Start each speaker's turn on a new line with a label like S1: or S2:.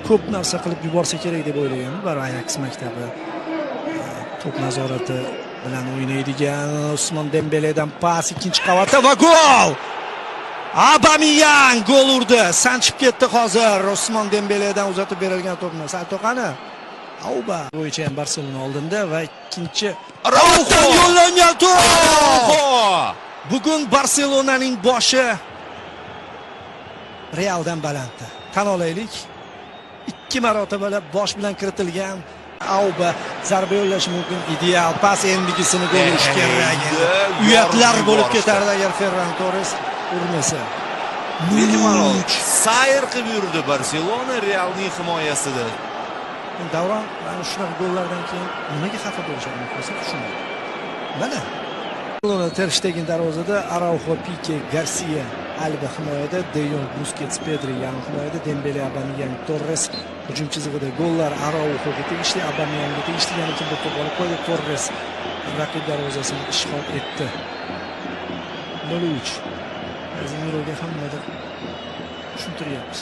S1: Ko'p narsa qilib yuborsa kerak deb o'ylaganman. Baribir Ayaks maktabi, to'p nazorati bilan o'ynaydigan. Usmon Dembeledan pas, ikkinchi qavatda va gol! Abamiyang gol urdi. Sanchib ketdi hozir Usmon Dembeledan uzatib berilgan to'pni. Salto qani? Auba bo'yicha ham Barselona oldinda va ikkinchi qavatdan yo'llangan to'p! Bugun Barselonaning boshi Realdan balandda. Tan olaylik. Ikki marotabalab bosh bilan kiritilgan. Auba zarba yo'llashi mumkin. Ideal pas, endigisini gol urish kerak. Uyatlar bo'lib ketardi agar Ferran Torres urmasa.
S2: Bemalol sayr qilib yurdi Barselona Realning himoyasida.
S1: Davron, mana shunaqa gollardan keyin nimaga xafa bo'lishadi muxlislar, tushunmaydi. Mana Barselona, Ter Shtegen darvozada, Araujo, Pike, Garcia, Alba himoyada, De Yong, Buskets, Pedri yarim himoyada, Dembele, Abameyang, Torres hujum chizig'ida. Gollar Araujoga tegishli, Abameyangga tegishli. Yana kimdir to'p olib qo'ydi. Torres raqib darvozasini ishg'ol etdi. 0-3. Kazemiroga ham nimadir tushuntiryapmiz.